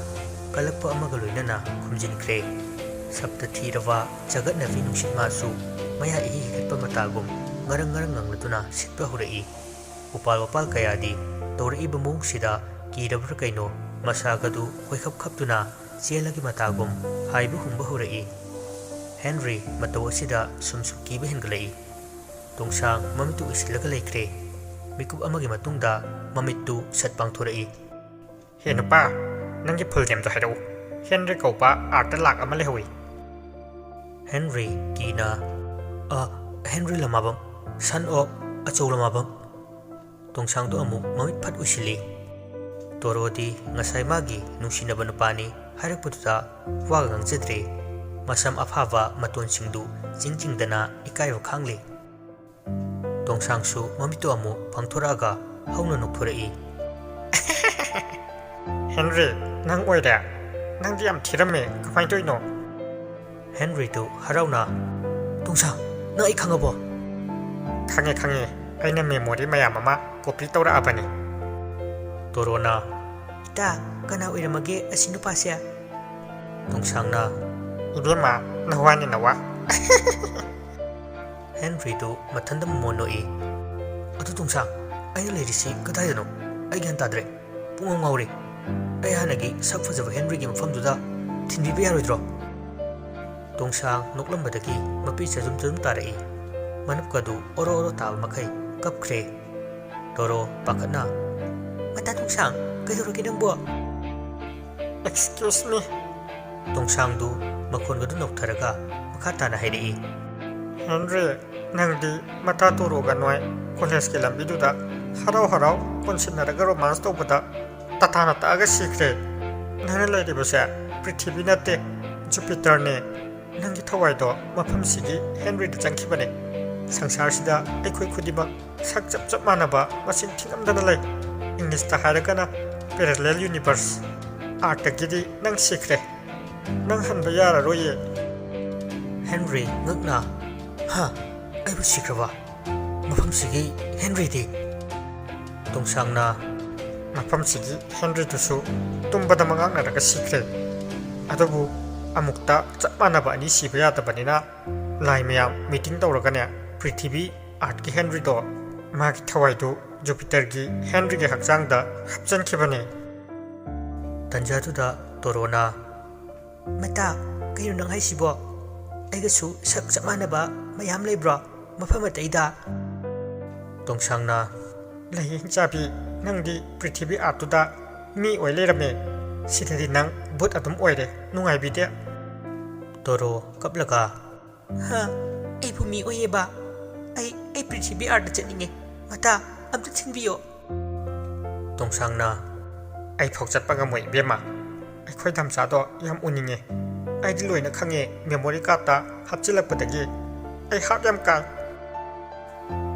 ꯀꯜꯂꯛꯄ ꯑꯃꯒ ꯂꯣꯏꯅꯅ ꯈꯨꯝꯖꯤꯟꯈ꯭ꯔꯦ꯫ ꯁꯞꯇ ꯊꯤꯔꯕ ꯆꯒꯠꯅꯕꯤ ꯅꯨꯡꯁꯤꯠ ꯃꯥꯁꯨ ꯃꯌꯥ ꯏꯍꯤ ꯍꯤꯒꯠꯄ ꯃꯇꯥꯒꯨꯝ ꯉꯔꯪ ꯉꯔꯪ ꯉꯪꯂꯗꯨꯅ ꯁꯤꯠꯄ ꯍꯧꯔꯛꯏ꯫ ꯎꯄꯥꯜ ꯋꯥꯄꯥꯜ ꯀꯌꯥꯗꯤ ꯇꯧꯔꯛꯏꯕ ꯃꯑꯣꯡꯁꯤꯗ ꯀꯤꯔꯕ꯭ꯔꯥ ꯀꯩꯅꯣ, ꯃꯁꯥꯒꯗꯨ ꯀꯣꯏꯈꯞ ꯈꯞꯇꯨꯅ ꯆꯦꯜꯂꯒꯤ ꯃꯇꯥꯒꯨꯝ ꯍꯥꯏꯕ ꯍꯨꯝꯕ ꯍꯧꯔꯛꯏ꯫ ꯍꯦꯟꯔꯤ ꯃꯇꯧ ꯑꯁꯤꯗ ꯁꯨꯝ ꯁꯨꯝ ꯀꯤꯕ ꯍꯦꯟꯒꯠꯂꯛꯏ꯫ ꯇꯣꯡꯁꯥꯡ ꯃꯃꯤꯠꯇꯨ ꯎꯏꯁꯤꯜꯂꯒ ꯂꯩꯈ꯭ꯔꯦ꯫ ꯃꯤꯀꯨꯞ ꯑꯃꯒꯤ ꯃꯇꯨꯡꯗ ꯃꯃꯤꯠꯇꯨ ꯁꯠ ꯄꯥꯡꯊꯣꯔꯛꯏ꯫ "ꯍꯦ ꯅꯨꯄꯥ, ꯅꯪꯒꯤ ꯐꯨꯜ ꯅꯦꯝꯗꯣ ꯍꯥꯏꯔꯛꯎ꯫ ꯍꯦꯟꯔꯤ ꯀꯧꯕ ꯑꯥꯔꯠꯇ ꯂꯥꯛ ꯑꯃ ꯂꯩꯍꯧꯏ꯫" ꯍꯦꯟꯔꯤ ꯀꯤꯅ, "ꯑ, ꯍꯦꯟꯔꯤ ꯂꯃꯥꯕꯝ, son of ꯑꯆꯧ ꯂꯃꯥꯕꯝ?" ꯇꯣꯡꯁꯥꯡꯗꯨ ꯑꯃꯨꯛ ꯃꯃꯤꯠ ꯐꯠ ꯎꯏꯁꯤꯜꯂꯤ꯫ ꯇꯣꯔꯣꯗꯤ ꯉꯁꯥꯏ ꯃꯥꯒꯤ ꯅꯨꯡꯁꯤꯅꯕ ꯅꯨꯄꯥꯅꯤ ꯍꯥꯏꯔꯛꯄꯗꯨꯗ ꯋꯥꯒ ꯉꯥꯡꯖꯗ꯭ꯔꯦ꯫ ꯃꯁꯝ ꯑꯐꯥꯕ ꯃꯇꯣꯟꯁꯤꯡꯗꯨ ꯆꯤꯡ ꯆꯤꯡꯗꯅ ꯏꯀꯥꯏꯕ ꯈꯥꯡꯂꯤ꯫ ꯇꯣꯡꯁꯥꯡꯁꯨ ꯃꯃꯤꯠꯇꯨ ꯑꯃꯨꯛ ꯄꯥꯡꯊꯣꯔꯛꯑꯒ ꯍꯧꯅ ꯅꯣꯛꯊꯣꯔꯛꯏ꯫ "ꯍꯦꯟꯔꯤ, ꯅꯪ ꯑꯣꯏꯔꯦ? ꯅꯪꯗꯤ ꯌꯥꯝ ꯊꯤꯔꯝꯃꯦ, ꯀꯃꯥꯏꯅ ꯇꯧꯔꯤꯅꯣ?" ꯍꯦꯟꯔꯤꯗꯨ ꯍꯔꯥꯎꯅ, "ꯇꯣꯡꯁꯥꯡ, ꯅꯪ ꯑꯩ ꯈꯪꯉꯕꯣ?" "ꯈꯪꯉꯦ, ꯈꯪꯉꯦ꯫ ꯑꯩꯅ memory ꯃꯌꯥꯝ ꯑꯃ copy ꯇꯧꯔꯛꯑꯕꯅꯤ꯫" ꯇꯣꯔꯣꯅ, "ꯏꯇꯥ, ꯀꯅꯥ ꯑꯣꯏꯔꯝꯃꯒꯦ ꯑꯁꯤ ꯅꯨꯄꯥꯁꯦ?" ꯇꯣꯡꯁꯥꯡꯅ, "ꯏꯕꯦꯝꯃ, ꯅꯋꯥꯅꯤ ꯅꯋꯥ꯫" ꯍꯦꯟꯔꯤꯗꯨ ꯃꯊꯟꯇ ꯃꯣꯃꯣꯟ ꯅꯣꯛꯏ꯫ "ꯑꯗꯨ ꯇꯣꯡꯁꯥꯡ, ꯑꯩꯅ ꯂꯩꯔꯤꯁꯤ ꯀꯗꯥꯏꯗꯅꯣ? ꯑꯩ ꯒ꯭ꯌꯥꯟ ꯇꯥꯗ꯭ꯔꯦ꯫ ꯄꯨꯡꯉꯥꯎ ꯉꯥꯎꯔꯦ꯫ ꯑꯩ ꯍꯥꯟꯅꯒꯤ ꯁꯛ ꯐꯖꯕ ꯍꯦꯟꯔꯤꯒꯤ ꯃꯐꯝꯗꯨꯗ ꯊꯤꯟꯕꯤꯕ ꯌꯥꯔꯣꯏꯗ꯭ꯔꯣ?" ꯇꯣꯡꯁꯥꯡ ꯅꯣꯛꯂꯝꯕꯗꯒꯤ ꯃꯄꯤ ꯆꯖꯨꯝ ꯆꯖꯨꯝ ꯇꯥꯔꯛꯏ꯫ ꯃꯅꯞꯀꯗꯨ ꯑꯣꯔꯣ ꯑꯣꯔꯣ ꯇꯥꯕ ꯃꯈꯩ ꯀꯞꯈ꯭ꯔꯦ꯫ ꯇꯣꯔꯣ ꯄꯥꯈꯠꯅ, "ꯃꯇꯥ ꯇꯣꯡꯁꯥꯡ, ꯀꯩꯗꯧꯔꯒꯦ ꯅꯪꯕꯣ?" "Excuse me꯫" ꯇꯣꯡꯁꯥꯡꯗꯨ ꯃꯈꯣꯟꯒꯗꯨ ꯅꯧꯊꯔꯒ ꯃꯈꯥ ꯇꯥꯅ ꯍꯥꯏꯔꯛꯏ꯫ "ꯍꯦꯟꯔꯤ, ꯅꯪꯗꯤ ꯃꯇꯥ ꯇꯣꯔꯣꯒ ꯅꯣꯏ ꯀꯣꯂꯦꯖꯀꯤ ꯂꯝꯕꯤꯗꯨꯗ ꯍꯔꯥꯎ ꯍꯔꯥꯎ ꯀꯣꯟꯁꯤꯟꯅꯔꯒ romance ꯇꯧꯕꯗ ꯇꯇꯥꯅ ꯇꯛꯑꯒ ꯁꯤꯈ꯭ꯔꯦ꯫ ꯅꯪꯅ ꯂꯩꯔꯤꯕꯁꯦ ꯄ꯭ꯔꯤꯊꯤꯕꯤ ꯅꯠꯇꯦ, ꯖꯨꯄꯤꯇꯔꯅꯦ꯫ ꯅꯪꯒꯤ ꯊꯋꯥꯏꯗꯣ ꯃꯐꯝꯁꯤꯒꯤ ꯍꯦꯟꯔꯤꯗ ꯆꯪꯈꯤꯕꯅꯦ꯫ ꯁꯪꯁꯥꯔꯁꯤꯗ ꯑꯩꯈꯣꯏ ꯈꯨꯗꯤꯡꯃꯛ ꯁꯛ ꯆꯞ ꯆꯞ ꯃꯥꯟꯅꯕ ꯃꯁꯤꯡ ꯊꯤꯉꯝꯗꯅ ꯂꯩ꯫ ꯏꯪꯂꯤꯁꯇ ꯍꯥꯏꯔꯒꯅ parallel universe꯫ ꯑꯥꯔꯠꯇꯒꯤꯗꯤ ꯅꯪ ꯁꯤꯈ꯭ꯔꯦ꯫ ꯅꯪ ꯍꯟꯕ ꯌꯥꯔꯔꯣꯏꯌꯦ꯫" ꯍꯦꯟꯔꯤ ꯉꯛꯅ, "ꯍꯥ? ꯑꯩꯕꯨ ꯁꯤꯈ꯭ꯔꯕ? ꯃꯐꯝꯁꯤꯒꯤ ꯍꯦꯟꯔꯤꯗꯤ?" ꯇꯣꯡꯁꯥꯡꯅ, "ꯃꯐꯝꯁꯤꯒꯤ ꯍꯦꯟꯔꯤꯗꯨꯁꯨ ꯇꯨꯝꯕꯗ ꯃꯉꯥꯛꯅꯔꯒ ꯁꯤꯈ꯭ꯔꯦ꯫ ꯑꯗꯨꯕꯨ ꯑꯃꯨꯛꯇ ꯆꯞ ꯃꯥꯟꯅꯕ ꯑꯅꯤ ꯁꯤꯕ ꯌꯥꯗꯕꯅꯤꯅ ꯂꯥꯏ ꯃꯌꯥꯝ meeting ꯇꯧꯔꯒꯅꯦ, ꯄ꯭ꯔꯤꯊꯤꯕꯤ ꯑꯥꯔꯠꯀꯤ ꯍꯦꯟꯔꯤꯗꯣ ꯃꯥꯒꯤ ꯊꯋꯥꯏꯗꯨ ꯖꯨꯄꯤꯇꯔꯒꯤ ꯍꯦꯟꯔꯤꯒꯤ ꯍꯛꯆꯥꯡꯗ ꯍꯥꯞꯆꯤꯟꯈꯤꯕꯅꯦ꯫" ꯇꯟꯖꯥꯗꯨꯗ ꯇꯣꯔꯣꯅ, "ꯃꯇꯥ, ꯀꯩꯅꯣ ꯅꯪ ꯍꯥꯏꯁꯤꯕꯣ? ꯑꯩꯒꯁꯨ ꯁꯛ ꯆꯞ ꯃꯥꯟꯅꯕ ꯃꯌꯥꯝ ꯂꯩꯕ꯭ꯔꯣ ꯃꯐꯝ ꯑꯇꯩꯗ?" ꯇꯣꯡꯁꯥꯡꯅ, "ꯂꯩꯌꯦ ꯍꯤꯡꯆꯥꯕꯤ, ꯅꯪꯗꯤ ꯄ꯭ꯔꯤꯊꯤꯕꯤ ꯑꯥꯔꯠꯇꯨꯗ ꯃꯤ ꯑꯣꯏ ꯂꯩꯔꯝꯃꯦ꯫ ꯁꯤꯗꯗꯤ ꯅꯪ ꯚꯨꯠ ꯑꯗꯨꯝ ꯑꯣꯏꯔꯦ, ꯅꯨꯡꯉꯥꯏꯕꯤꯗꯦ꯫" ꯇꯣꯔꯣ ꯀꯞꯂꯒ, "ꯍꯥ? ꯑꯩꯕꯨ ꯃꯤ ꯑꯣꯏꯌꯦꯕ? ꯑꯩ, ꯑꯩ ꯄ꯭ꯔꯤꯊꯤꯕꯤ ꯑꯥꯔꯠꯇ ꯆꯠꯅꯤꯡꯉꯦ꯫ ꯃꯇꯥ, ꯑꯝꯇ ꯊꯤꯟꯕꯤꯌꯣ꯫" ꯇꯣꯡꯁꯥꯡꯅ, "ꯑꯩ ꯐꯥꯎ ꯆꯠꯄ ꯉꯝꯃꯣꯏ ꯏꯕꯦꯝꯃ꯫ ꯑꯩꯈꯣꯏ ꯗꯝꯆꯥꯗꯣ ꯌꯥꯝ ꯎꯅꯤꯡꯉꯦ꯫ ꯑꯩꯗꯤ ꯂꯣꯏꯅ ꯈꯪꯉꯦ, memory cardꯇ ꯍꯥꯞꯆꯤꯜꯂꯛꯄꯗꯒꯤ꯫ ꯑꯩ heart ꯌꯥꯝ ꯀꯥꯏ꯫"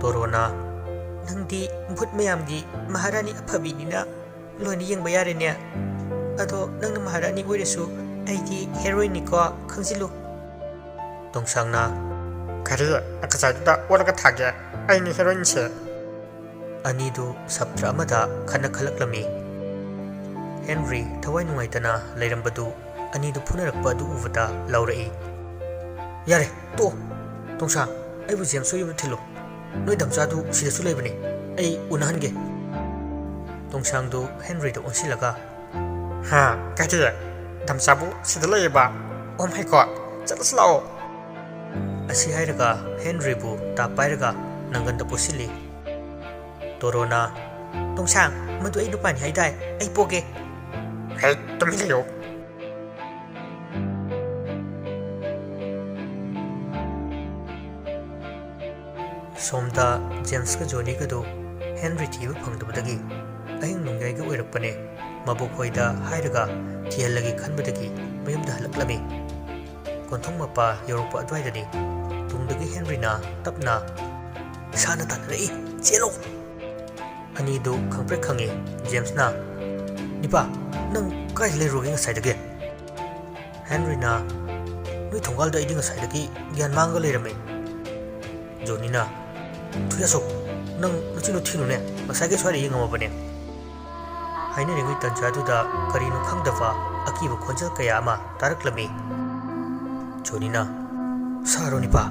ꯇꯣꯔꯣꯅ, "ꯅꯪꯗꯤ ꯚꯨꯠ ꯃꯌꯥꯝꯒꯤ ꯃꯍꯥꯔꯥꯅꯤ ꯑꯐꯕꯤꯅꯤꯅ ꯂꯣꯏꯅ ꯌꯦꯡꯕ ꯌꯥꯔꯦꯅꯦ꯫ ꯑꯗꯣ ꯅꯪꯅ ꯃꯍꯥꯔꯥꯅꯤ ꯑꯣꯏꯔꯁꯨ ꯑꯩꯗꯤ heroineꯅꯤꯀꯣ, ꯈꯪꯖꯤꯜꯂꯨ꯫" ꯇꯣꯡꯁꯥꯡꯅ, "ꯀꯔꯤ? ꯑꯀꯆꯥꯏꯗꯨꯗ ꯑꯣꯜꯂꯒ ꯊꯥꯒꯦ? ꯑꯩꯅꯤ ꯍꯦꯔꯣꯏꯟꯁꯦ!" ꯑꯅꯤꯗꯨ ꯁꯞꯇ꯭ꯔ ꯑꯃꯗ ꯈꯟꯅ ꯈꯜꯂꯛꯂꯝꯃꯤ꯫ ꯍꯦꯟꯔꯤ ꯊꯋꯥꯏ ꯅꯨꯡꯉꯥꯏꯇꯅ ꯂꯩꯔꯝꯕꯗꯨ ꯑꯅꯤꯗꯨ ꯐꯨꯅꯔꯛꯄ ꯑꯗꯨ ꯎꯕꯗ ꯂꯥꯎꯔꯛꯏ, "ꯌꯥꯔꯦ, ꯇꯣꯛꯑꯣ꯫ ꯇꯣꯡꯁꯥꯡ, ꯑꯩꯕꯨ ꯖꯦꯝꯁ ꯍꯣꯏ ꯌꯨꯝꯗ ꯊꯤꯜꯂꯨ꯫ ꯅꯣꯏ ꯗꯝꯆꯥꯗꯨ ꯁꯤꯗꯁꯨ ꯂꯩꯕꯅꯤ꯫ ꯑꯩ ꯎꯅꯍꯟꯒꯦ꯫" ꯇꯣꯡꯁꯥꯡꯗꯨ ꯍꯦꯟꯔꯤꯗ ꯑꯣꯟꯁꯤꯜꯂꯒ, "ꯍꯥ? ꯀꯥꯏꯗ? ꯗꯝꯆꯥꯕꯨ ꯁꯤꯗ ꯂꯩꯌꯦꯕ? ꯑꯣ ꯃꯥꯏ ꯒꯣꯗ! ꯆꯠꯂꯁꯤ ꯂꯥꯛꯑꯣ꯫" ꯑꯁꯤ ꯍꯥꯏꯔꯒ ꯍꯦꯟꯔꯤꯕꯨ ꯇꯥꯞ ꯄꯥꯏꯔꯒ ꯅꯪꯒꯟꯗ ꯄꯣꯠꯁꯤꯜꯂꯤ꯫ ꯇꯣꯔꯣꯅ, "ꯇꯣꯡꯁꯥꯡ, ꯃꯗꯨ ꯑꯩ ꯅꯨꯄꯥꯅꯤ ꯍꯥꯏꯗꯥꯏ? ꯑꯩ ꯄꯣꯛꯒꯦ꯫" "ꯍꯦ, ꯇꯨꯃꯤꯟ ꯂꯩꯌꯨ꯫" ꯁꯣꯝꯗ ꯖꯦꯝꯁꯀ ꯖꯣꯅꯤꯒꯗꯨ ꯍꯦꯟꯔꯤ ꯊꯤꯕ ꯐꯪꯗꯕꯗꯒꯤ ꯑꯍꯤꯡ ꯅꯣꯡꯌꯥꯏꯒ ꯑꯣꯏꯔꯛꯄꯅꯦ꯫ ꯃꯕꯣꯛ ꯍꯣꯏꯗ ꯍꯥꯏꯔꯒ ꯊꯤꯍꯜꯂꯒꯦ ꯈꯟꯕꯗꯒꯤ ꯃꯌꯨꯝꯗ ꯍꯜꯂꯛꯂꯝꯃꯤ꯫ ꯀꯣꯟꯊꯣꯡ ꯃꯄꯥ ꯌꯧꯔꯛꯄ ꯑꯗꯨꯋꯥꯏꯗꯅꯤ꯫ ꯇꯨꯡꯗꯒꯤ ꯍꯦꯟꯔꯤꯅ ꯇꯞꯅ, "ꯏꯁꯥꯅ ꯇꯥꯟꯅꯔꯛꯏ, ꯆꯦꯜꯂꯣ!" ꯑꯅꯤꯗꯨ ꯈꯪꯄ꯭ꯔꯦꯛ ꯈꯪꯉꯤ꯫ ꯖꯦꯝꯁꯅ, "ꯅꯤꯄꯥ, ꯅꯪ ꯀꯥꯏꯗ ꯂꯩꯔꯨꯔꯒꯦ ꯉꯁꯥꯏꯗꯒꯤ?" ꯍꯦꯟꯔꯤꯅ, "ꯅꯣꯏ ꯊꯣꯡꯒꯥꯜꯗ ꯑꯩꯗꯤ ꯉꯁꯥꯏꯗꯒꯤ ꯒ꯭ꯌꯥꯟ ꯃꯥꯡꯒ ꯂꯩꯔꯝꯃꯤ꯫" ꯖꯣꯅꯤꯅ, "ꯊꯨꯌꯥꯁꯣ, ꯅꯪ ꯅꯆꯤꯟꯗꯣ ꯊꯤꯅꯨꯅꯦ, ꯉꯁꯥꯏꯒꯤ ꯁ꯭ꯋꯥꯏꯗ ꯌꯦꯡꯉꯝꯃꯕꯅꯦ꯫" ꯍꯥꯏꯅꯔꯤꯉꯩ ꯇꯟꯖꯥꯗꯨꯗ ꯀꯔꯤꯅꯣ ꯈꯪꯗꯕ ꯑꯀꯤꯕ ꯈꯣꯟꯖꯦꯜ ꯀꯌꯥ ꯑꯃ ꯇꯥꯔꯛꯂꯝꯃꯤ꯫ ꯖꯣꯅꯤꯅ, "ꯁꯥꯔꯣ ꯅꯤꯄꯥ꯫"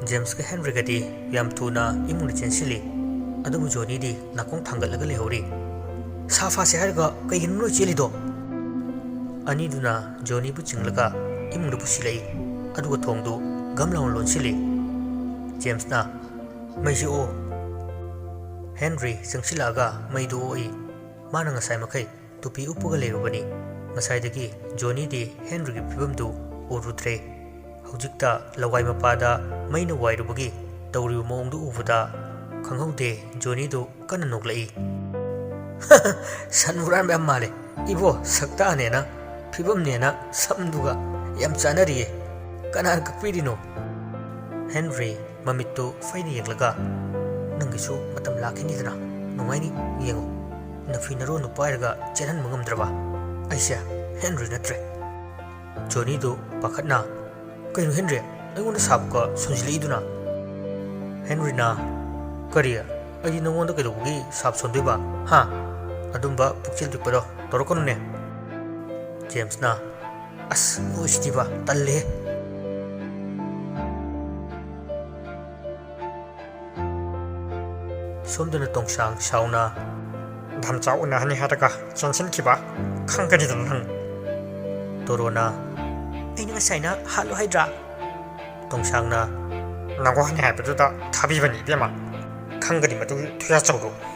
ꯖꯦꯝꯁꯀ ꯍꯦꯟꯔꯤꯒꯗꯤ ꯌꯥꯝ ꯊꯨꯅ ꯏꯃꯨꯡꯗ ꯆꯦꯟꯁꯤꯜꯂꯤ꯫ ꯑꯗꯨꯕꯨ ꯖꯣꯅꯤꯗꯤ ꯅꯥꯀꯣꯡ ꯊꯥꯡꯒꯠꯂꯒ ꯂꯩꯍꯧꯔꯤ꯫ "ꯁꯥ ꯐꯥꯁꯦ ꯍꯥꯏꯔꯒ ꯀꯩꯒꯤꯅꯣ ꯅꯣꯏ ꯆꯦꯜꯂꯤꯗꯣ?" ꯑꯅꯤꯗꯨꯅ ꯖꯣꯅꯤꯕꯨ ꯆꯤꯡꯂꯒ ꯏꯃꯨꯡꯗ ꯄꯨꯁꯤꯜꯂꯛꯏ꯫ ꯑꯗꯨꯒ ꯊꯣꯡꯗꯨ ꯒꯝ ꯂꯥꯎꯅ ꯂꯣꯟꯁꯤꯜꯂꯤ꯫ ꯖꯦꯝꯁꯅ, "ꯃꯩꯁꯤ ꯑꯣ꯫" ꯍꯦꯟꯔꯤ ꯆꯪꯁꯤꯜꯂꯛꯑꯒ ꯃꯩꯗꯨ ꯑꯣꯛꯏ꯫ ꯃꯥꯅ ꯉꯁꯥꯏ ꯃꯈꯩ ꯇꯨꯄꯤ ꯎꯞꯄꯒ ꯂꯩꯔꯨꯕꯅꯤ꯫ ꯉꯁꯥꯏꯗꯒꯤ ꯖꯣꯅꯤꯗꯤ ꯍꯦꯟꯔꯤꯒꯤ ꯐꯤꯕꯝꯗꯨ ꯎꯔꯨꯗ꯭ꯔꯦ꯫ ꯍꯧꯖꯤꯛꯇ ꯂꯋꯥꯏ ꯃꯄꯥꯗ ꯃꯩꯅ ꯋꯥꯏꯔꯨꯕꯒꯤ ꯇꯧꯔꯤꯕ ꯃꯑꯣꯡꯗꯨ ꯎꯕꯗ ꯈꯪꯍꯧꯗꯦ ꯖꯣꯅꯤꯗꯨ ꯀꯟꯅ ꯅꯣꯛꯂꯛꯏ꯫ "ꯁꯟ ꯍꯨꯔꯥꯟꯕ ꯌꯥꯝ ꯃꯥꯜꯂꯦ꯫ ꯏꯕꯣ, ꯁꯛꯇꯥꯅꯦꯅ, ꯐꯤꯕꯝꯅꯦꯅ, ꯁꯝꯗꯨꯒ ꯌꯥꯝ ꯆꯥꯅꯔꯤꯌꯦ꯫ ꯀꯅꯥꯅ ꯀꯛꯄꯤꯔꯤꯅꯣ?" ꯍꯦꯟꯔꯤ ꯃꯃꯤꯠꯇꯨ ꯐꯩꯅ ꯌꯦꯡꯂꯒ, "ꯅꯪꯒꯤꯁꯨ ꯃꯇꯝ ꯂꯥꯛꯈꯤꯅꯤꯗꯅ, ꯅꯨꯡꯉꯥꯏꯅꯤ, ꯌꯦꯡꯉꯨ꯫ ꯅꯐꯤ ꯅꯔꯣꯟꯗꯨ ꯄꯥꯏꯔꯒ ꯆꯦꯟꯍꯟꯕ ꯉꯝꯗ꯭ꯔꯕ? ꯑꯩꯁꯦ ꯍꯦꯟꯔꯤ ꯅꯠꯇ꯭ꯔꯦ꯫" ꯖꯣꯅꯤꯗꯨ ꯄꯥꯈꯠꯅ, "ꯀꯩꯅꯣ ꯍꯦꯅꯔꯤ, ꯑꯩꯉꯣꯟꯗ ꯁꯥꯞꯀ ꯁꯣꯟꯖꯤꯜꯂꯛꯏꯗꯨꯅ?" ꯍꯦꯅꯔꯤꯅ, "ꯀꯔꯤ? ꯑꯩꯗꯤ ꯅꯪꯉꯣꯟꯗ ꯀꯩꯗꯧꯕꯒꯤ ꯁꯥꯞ ꯁꯣꯟꯗꯣꯏꯕ, ꯍꯥ? ꯑꯗꯨꯝꯕ ꯄꯨꯛꯆꯦꯜ ꯄꯤꯛꯄꯗꯣ ꯇꯧꯔꯛꯀꯅꯨꯅꯦ꯫" ꯖꯦꯝꯁꯅ, "ꯑꯁ, ꯅꯣꯏꯁꯤꯗꯤꯕ, ꯇꯜꯂꯦꯍꯦ꯫" ꯁꯣꯝꯗꯅ ꯇꯣꯡꯁꯥꯡ ꯁꯥꯎꯅ, "ꯗꯥꯝꯆꯥ ꯎꯅꯍꯟꯅꯤ ꯍꯥꯏꯔꯒ ꯆꯦꯟꯁꯤꯟꯈꯤꯕ, ꯈꯪꯒꯅꯤꯗꯅ ꯅꯪ꯫" ꯇꯣꯔꯣꯅ, "ꯑꯩꯅ ꯉꯁꯥꯏꯅ ꯍꯥꯠꯂꯣ ꯍꯥꯏꯗ꯭ꯔꯥ?" ꯇꯣꯡꯁꯥꯡꯅ, "ꯅꯪ ꯋꯥꯅꯤ ꯍꯥꯏꯕꯗꯨꯗ ꯊꯥꯕꯤꯕꯅꯤ ꯏꯕꯦꯝꯃ, ꯈꯪꯒꯅꯤ ꯃꯗꯨꯒꯤ ꯊꯨꯌꯥꯆꯧꯗꯣ꯫"